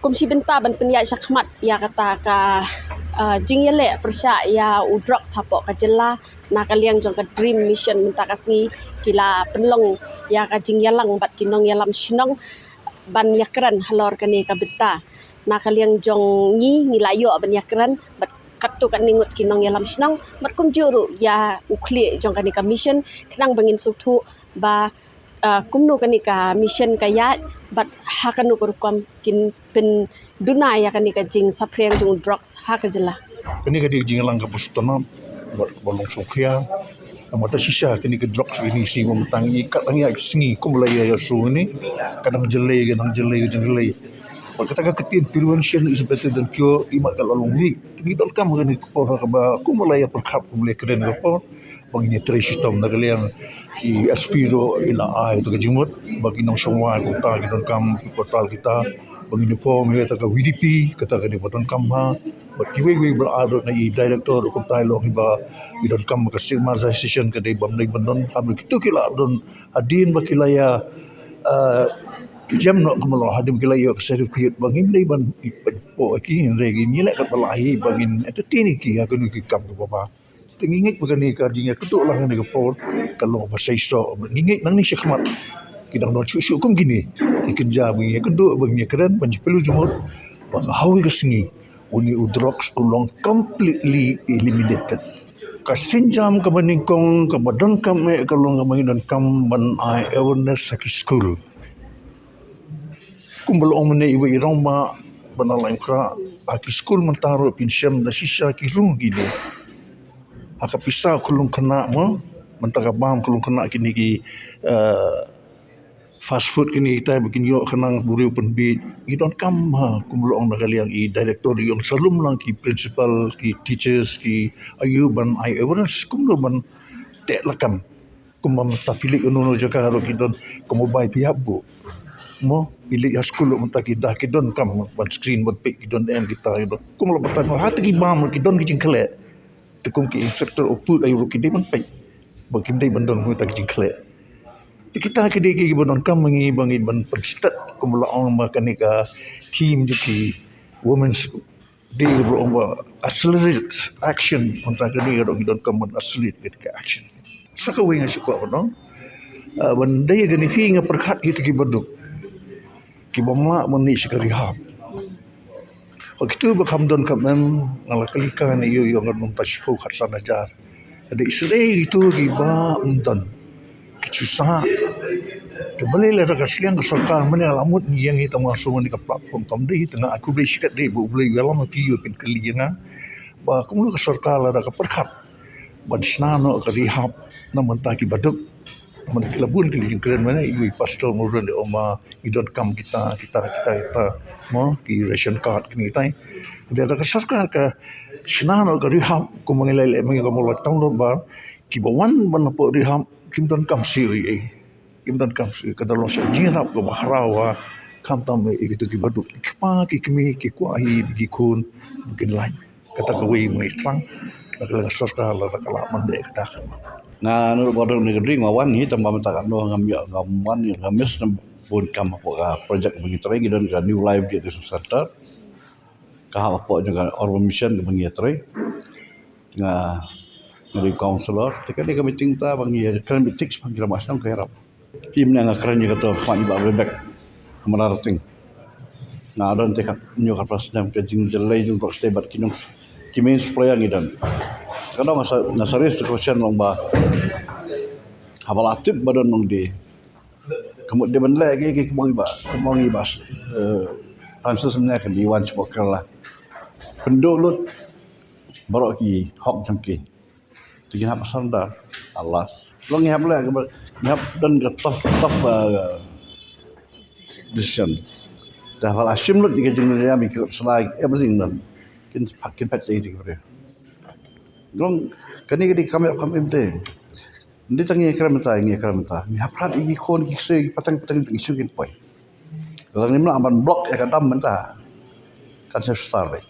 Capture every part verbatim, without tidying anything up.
Kum shi bynta ban pynïaid shakhmat ïa kata ka, uh, jingïaleh pyrshah ïa u drugs hapoh ka jylla, na ka liang jong ka DREAM Mission mynta ka sngi ki la pynlong ïa ka jingïalang bad ki nongïalam shnong ban ïakren halor kane ka bynta. Na ka liang jong ngi, ngi la ïoh ban ïakren bad katto katne ngut ki nongïalam shnong bad kumjuh ruh ïa u khlieh jong kane ka mission, khnang ba ngin sngewthuh ba, uh, kumno kane ka mission ka ïaid bad ha kano ka rukom kin pynduna ïa kane ka jingsaphriang jong drugs ha ka jylla. Kane ka dei ka jingïalang kaba sngewtynnat bad kaba long sngewkhia. Namar da shisha kane ka drugs kine shi mynta ngi kat ngi ïa ki sngi kum la ïa ïa shu ngi ka dang jyllei, ka dang jyllei, ka dang jyllei. Bad kata ka ktien prevention is better than cure, imat ka la long weak. Ngi donkam kane ka por kaba kum la ïa pyrkhat kum la ïa kren ka por. Ba ngin ïa trei shitom na ka liang ki S P ruh i la ai ïa ka jingmut ba ki nongshong wai kumta ki donkam ki portal kita ba ngin ïa form ïa ka V D P, kata ka dei ba donkam ha. Bad kiwei kiwei ba la ai ruh na i director kumta i long ba i donkam ka stigmatization ka dei ba ym dei ban don, ha ba kitu ki la don hadien ba ki la ïa, eh, jem noh kumno hadien ba ki la ïoh ka certificate ba ngim dei ban, ban pynpoi ki, hynrei ngi leh kat ba la ai ba ngin entertain ki ha kano ki kam kaba bha. Te ngi ngeit ba kane ka jingïakynduh lang kane ka por ka long ba seisoh. Ngi ngeit nangne shakhmat ki dang don shuh shuh kum kine ki kynja ba ngi ïakynduh, ba ngi ïakren, ba ngi pynlong jingmut ba ka hawei ka sngi une u drugs u long completely eliminated. Ka sienjam kaba nyngkong kaba donkam eh ka long kaba ngi donkam ban ai awareness ha ki skul. Kumba la ong mynne iwei i rangbah ba na Laitumkhrah, ha ki skul mynta ruh phin shem da shisha ki rung kine. Ha ka pisa u khyllung khynnah mo, mynta ka bam khyllung khynnah kine ki, eh, fast food kine kita ba kin ïoh khnang ba u riew pynbiej. Ngi donkam ha, kumba la ong na ka liang i director, i ong sa lum lang ki principal, ki teachers, ki aiu ban ai awareness kumno ban teh lakam. Kumba mynta phi leit kano kano jaka ruh ki don ka mobile phi hap buh. Mo, phi leit ha skul ruh mynta ki da ki donkam ban screen ban peit ki don em kita ki don. Kumba la batai ha te ki bam ruh ki don ki jingkhleh. Te kum ki inspector u put aiu ruh ki dei ban peit ba kim dei ban don kumta ki jingkhleh. Te kita ki dei kiba donkam ba ngi, ba ngi ban pynstet kumba la ong ba kane ka theme jong ki Women's Day ba ong ba accelerate action. Mynta kane ka dei ngi donkam ban accelerate ka action. Sa kawei nga shu kwah ban ong, ah, ban dei kane phi nga pyrkhat ïa kita kiba duk, kiba mlak ban leit sha ka rehab. Ba kitu ba kham don kham em, nga la kylli ka ne ïoh ïoh ngan ym ta shiphew khatsan hajar. Ka dei shisha kitu kiba ym don, ki shu sah. Te balei lada ka sliang ka sorkar mynne la mut ngi ïeng hi tang ma shu mynne ka platform kam dei, te nga ai khublei shikatdei ba U Blei u ïalam ïa phi ba phin kylli ïa nga. Ba kumno ka sorkar lada ka pyrkhat ban shna noh ka rehab na bynta kiba duk. Namar ki la bun ki la jingkren mynne, iwei i pastor Morgan i ong ba ngi donkam kita, kita, kita, kita, mo, ki ration card kine kita. Lada ka sorkar ka shna noh ka rehab kumba ngi la leh mynne, kumba la download ba kiba wan ban hapoh rehab kim donkam shuh ei ei. Kim donkam shuh, ka da long sha jingïarap kaba khraw ha, khamtam ïa kito kiba duk, ki kpa ki kmie ki kwah hi ki khun ba kin lait. Kata kawei ba ngi thrang na ka liang sorkar lada ka lah ban leh kata. Nga naduh ba dang ne ka dring nga wan hi tang ba mynta katno ngam ïoh, ngam wan, ngam miss na bun kam hapoh ka project ba ngi trei. Ngi don ka New Life Detention Center, ka hap hapoh jong ka Urban Mission kaba ngi trei. Nga, nga dei councillor, te ka dei ka meeting ta ba ngi kren bit tik ba ngi kren ba shnong ka ïarap. Te mynne nga kren ïa kato khmat i Bah Bebek Mrarting. Nga don te khatñiew khatphra snem ka jingjyllei jong ka state bad ki nong, ki main supplier ngi don. Ka dang nga sa, nga sa raise ka question long ba haba la tip ba don nong die, ka mut dei ban leh ki, ki, kumba i Bah, kumba i Bah, eh, Francis mynne ka dei wan sha Kerala. Pynduh lut baroh ki hok jong ki. Te ngi hap surrender. Alas. Long ngi hap leh, ngi hap don ka tough, tough, uh, decision. Te haba la shim lut ïa ki jingmynjur, ïa ki slai, everything done. Kin pat, kin pat ïa ki briew. Long kane ka dei kam ïap kam im te. Ym dei tang ngi kren mynta, ngi kren mynta. Ngi hap lad ïa ki khun ki ksiew, ki pateng pateng, ki ksiew kin poi. Lada ngim lah ban block ïa ka dam mynta, kan sa star dei.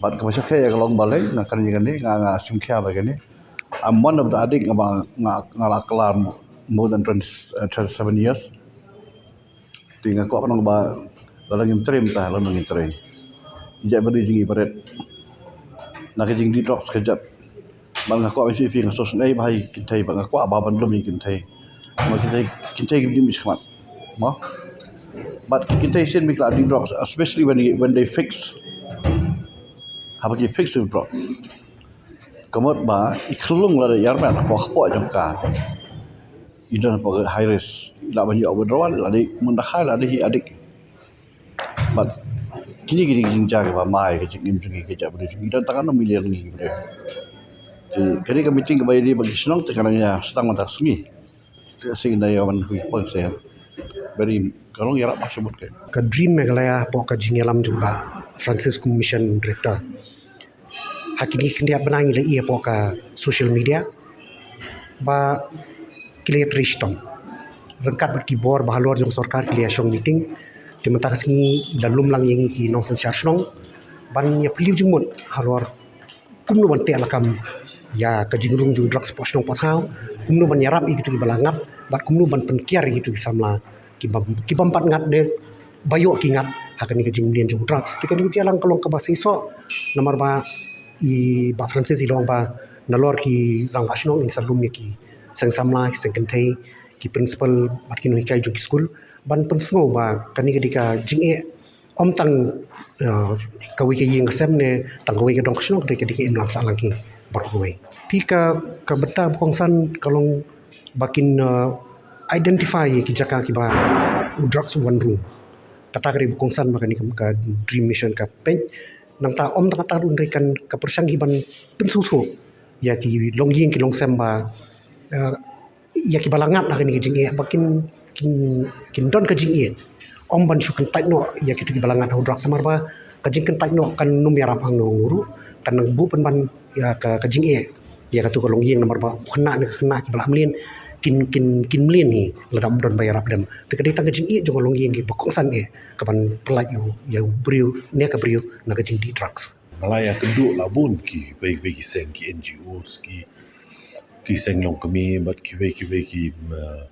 Bad kaba shyrkhei ïa ka long balei, nga kren ïa kane, nga, nga shim khia ba kane. I'm one of the addict, nga ba, nga, nga la kylla more than twenty, uh, twenty-seven years. Te nga kwah ban ong ba Lada ngim trei mynta, lada ngim trei, ïa ba dei jingïabarit na ka jingdih drugs ka jait. Bad nga kwah ban shu ïa phi, nga sngewsynei ba ha ïa ki kynthei, bad nga kwah ba ban lum ïa ki kynthei. Ba ki kynthei, kynthei kim dih mih shakhmat, mo. Bad ki kynthei shisien ba ki la dih drugs, especially when, when they fix, haba ki fix with drugs, ka mut ba i khyllung lada ïarmet hapoh, hapoh jong ka, i don hapoh high risk, i lah ban ïoh withdrawal, lada i mynta khai, lada i addict. Bad kine ki dei ki jingjia kiba mai ka jingim jong ngi, ka jaitbynriew jong ngi, don tang katno million ngi ki briew. Te kane ka meeting kaba ïadei bad ki shnong te ka nang ïa sdang mynta ka sngi. Te ka sngi nda ïa wan hui pang se. Very, ka long ïarap ba shu mut ka. Ka Dream Meghalaya hapoh ka jingïalam jong Bah Francis kum Mission Director, ha kine ki khyndiat bnai ngi la ïohi hapoh ka social media ba ki la ïatrei shitom ryngkat bad ki bor ba halor jong sorkar ki la ïashong meeting. Te mynta ka sngi la lum lang ïa ngi ki nongsynshar shnong ban ïa phylliew jingmut halor kumno ban teh lakam ïa ka jingrung jong drugs hapoh shnong hapoh thaw, kumno ban ïarap ïa kito kiba la ngat bad kumno ban pynkiar ïa kito ki samla ki bym, ki bym pat ngat ne ba ïoh ki ngat ha kane ka jingmlien jong drugs. Te kane ka jingïalang ka long kaba seisoh namar ba i Bah Francis i la ong ba nalor ki rangbah shnong ngin sa lum ïa ki seng samla, ki seng kynthei, ki principal bad ki nonghikai jong ki skul ban pynsngew ba kane ka dei ka jingeh, ym tang, eh, kawei ka ïing ka sem ne tang kawei ka dong ka shnong, ka dei ka, dei ka imlang sahlang hi baroh kawei. Te ka, ka bynta ba kongsan ka long ba kin, eh, identify ïa ki jaka kiba u drugs u wan rung. Kata ka dei ba kongsan ba kane ka, ka Dream Mission ka peit. Nangta ym tang kata ruh, hynrei kan, ka pyrshang hi ban pynsngewthuh ïa ki longïing ki longsem ba, eh, ïa kiba la ngat ha kane ka jingeh ba kin, kin, kin don ka jingïeit, ym ban shu kyntait noh ïa kito kiba la ngat ha u drugs, namar ba ka jingkyntait noh kan ym ïarap hangne hangne ruh, kan nang buh pynban ïa ka, ka jingeh ïa kato ka longïing, namar ba u khynnah ne ka khynnah kiba la mlien kin, kin, kin mlien hi lada ym don ba ïarap lem. Te ka dei tang ka jingïeit jong ka longïing kaba kongsan eh kaban pyllait ïa u, ïa u briew ne ka briew na ka jingdih drugs. Nga la ïakynduh la bun kiwei kiwei ki seng, ki N G Os, ki, ki seng longkmie bad kiwei kiwei ki, uh,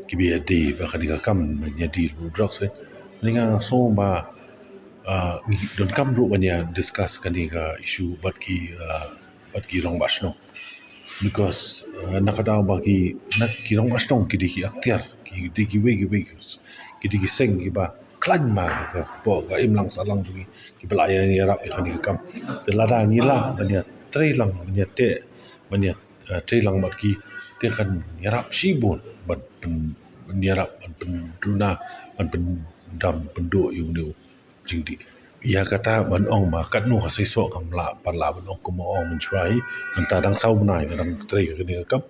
kiba ïadei bad kane ka kam ban ïadei bad drugs, eh. Nga sngew ba, uh, ngi donkam ruh ban ïa discuss kane ka issue bad ki, uh, bad ki rangbah shnong. Because, uh, na ka daw ba ki, na ki rangbah shnong ki dei ki aktiar, ki dei kiwei kiwei, ki dei ki seng kiba khlaiñ ma ka, ka imlang sahlang jong ngi kiba la ïa, ïarap ïa kane ka kam. Te lada ngi lah ban ïa trei lang, ban ïa teh, ban ïa, eh, trei lang bad ki, te kan ïarap shibun ban pyn, ban ïarap, ban pynduna, ban pyndam, pynduh ïa une u jingdih. Ïa kata ban ong ba katno ka seisoh, ngam lah, pat lah ban ong, kumba ong mynshuwa hi, mynta dang saw bnai nga dang trei kane ka kam.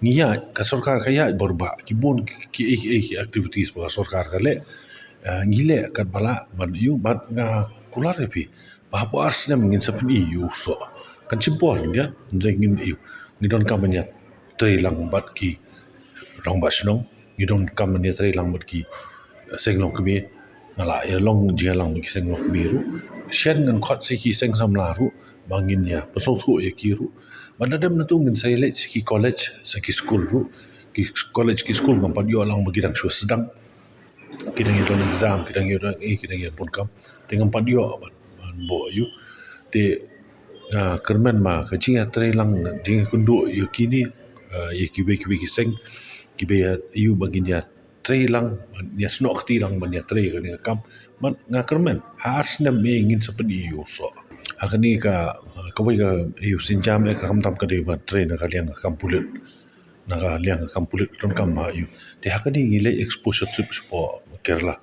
Ngi ïa, ka sorkar ka ïa bor ba ki bun ki, ki, ki, ki activities ba ka sorkar ka leh. Ah, ngi leh katba lah ban ïoh, bad nga kular ïa phi ba hapoh ar snem ngin sa pyni ïa u soh. Kan shim por, ngi ïa, ngi ngin ïa, ngi donkam ban ïa trei lang bad ki rangbah shnong, ngi donkam ban ïa trei lang bad ki, eh, seng longkmie. Nga la ïa long jingïalang bad ki seng longkmie ruh. Shen ngan khot sa ki seng samla ruh ba ngin ïa pynsngewthuh ïa ki ruh. Bad lada ym na tu ngin sa ïa leit sa ki college, sa ki skul ruh. Ki college, ki skul ngam pat ïoh lang ba ki dang shu sdang. Ki dang ïa don exam, ki dang ïa don, eh, ki dang ïa bun kam. Te ngam pat ïoh ban, ban buh ïa u. Te, ah, kyrmen ma ka jingïatrei lang, jingïakynduh ïa kine, ah, ïa kiwei kiwei ki seng kiba ïa, ïa u ba ngin ïatrei lang, ïa snoh kti lang ban ïatrei kane ka kam. Bad nga kyrmen ha ar snem, eh, ngin sa pyni ïa u soh. Ha kane ka, ah, kawei ka, eh, ïa u sienjam, eh, ka khamtam ka dei ba trei na ka liang ka kam pulit. Na ka liang ka kam pulit donkam ha ïa u. Te ha kane ngi leit exposure trip shapoh Kerala.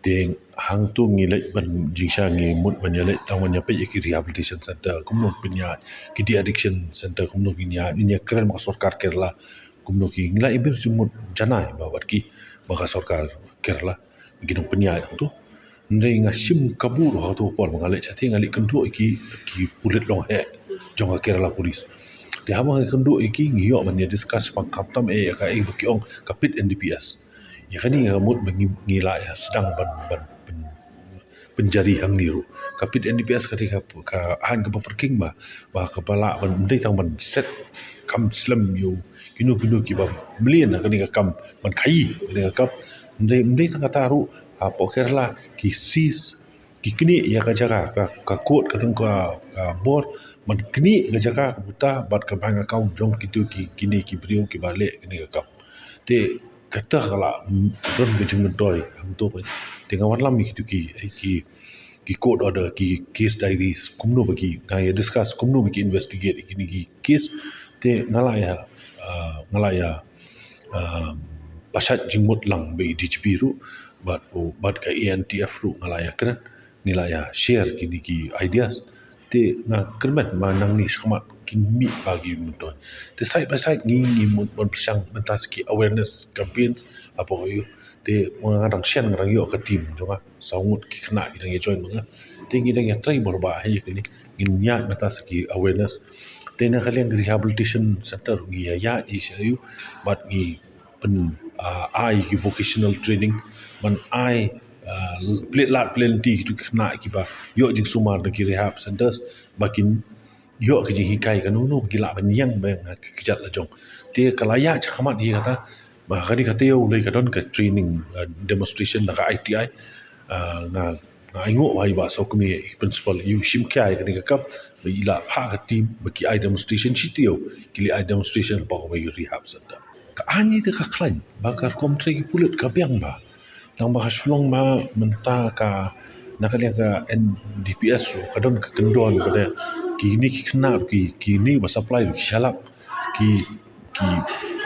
Te hangto ngi leit ban jingshisha ngi mut ban ïa leit tang ban ïa peit ïa ki rehabilitation center, kumno pynïaid, ki de-addiction center, kumno pynïaid, ngin ïa kren bad ka sorkar Kerala, kumno ki, ngi la ïa mih jingmut janai bad ki, bad ka sorkar Kerala, ki nongpynïaid hangto. Hynrei nga shim kabu ruh ha kato ka por ba nga leit shatei, nga leit kynduh ïa ki, ki pulit long heh jong ka Kerala Police. Te haba nga kynduh ïa ki, ngi ïoh ban ïa discuss ba khamtam eh ïa kaei ba ki ong ka peit N D P S. Ïa kane nga mut ba ngi, ngi la ïa sdang ban, ban pyn, pynjari hangne ruh. Ka peit N D P S ka dei ka, ka aiñ kaba pyrkhing ba, ba kaba lah ban, ym dei tang ban set kam slem ïa u kino kino kiba mlien ha kane ka kam, ban khaii kane ka kam. Ym dei, ym dei tang kata ruh, hapoh Kerala ki seize, ki knieh ïa ka jaka, ka, ka court ka don ka, ka bor ban knieh ka jaka ka buta bad ka bank account jong kito ki, kine ki briew kiba leh kane ka kam. Te kata ka la, mm, don ka jingmyntoi hangto. Te nga wanlam ïa kito ki, eh, ki, ki court order, ki case diaries, kumno ba ki, nga ïa discuss kumno ba ki investigate ïa kine ki case. Te nga la ïa, ah, nga la ïa, ah, pashat jingmut lang bad i D G P ruh bad, oh, bad ka A N T F ruh nga la ïa kren, ngi la ïa share kine ki ideas. Te nga kyrmen ba nangne shakhmat kin mih ba ki myntoi. Te side by side ngi, ngi mut ban pyrshang mynta sa ki awareness campaigns hapoh ïa u. Te nga dang shen, nga dang ïoh ka team jong nga, saw ngut ki khynnah ki dang ïa join ma nga. Te ngi dang ïa trei bor ba ha ïa kane, ngin ïaid mynta sa ki awareness. Te na ka liang rehabilitation center ngi ïa ïaid ïa sha ïa u bad ngi pyn, ah, ai ki vocational training, ban ai, ah, plie lad plie lynti kito ki khynnah kiba ïoh jingsumar na ki rehab centers ba kin ïoh ka jinghikai kano kano ba ki lah ban ïeng biang ha ki kjat la jong. Te ka la ïaid shakhmat ïa kata, ba kane ka taïew lei ka don ka training, ah, demonstration na ka I T I. Ah, nga, nga ainguh ba i Bah Sawkmie, i principal, i shim khia ïa kane ka kam, ba i la phah ka team ba ki ai demonstration shi taïew, ki leit ai demonstration hapoh kawei ka rehab center. Ka ani te ka khlaiñ ba ka rukom trei ki pulit ka biang ba. Tang ba ka shu long ba mynta ka, na ka liang ka N D P S ruh ka don ka kyndon ba dei kine ki khynnah ruh ki, kine ba supply ruh ki shalak, ki, ki,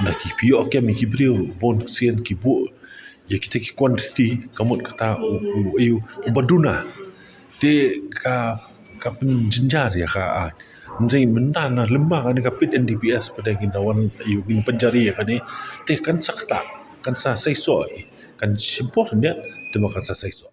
na ki pynïoh kem ïa ki briew ruh bun sien ki buh ïa kita ki quantity, ka mut kata u, u, u, u ba duna. Te ka, ka pynjynjar ïa ka, ah. Hynrei mynta na lyngba kane ka pit N D P S pat ngin da wan ïa u, ngin pynjari ïa kane. Te kan sa ktah, kan sa seisoh, kan shim por hynrei te ma kan sa seisoh.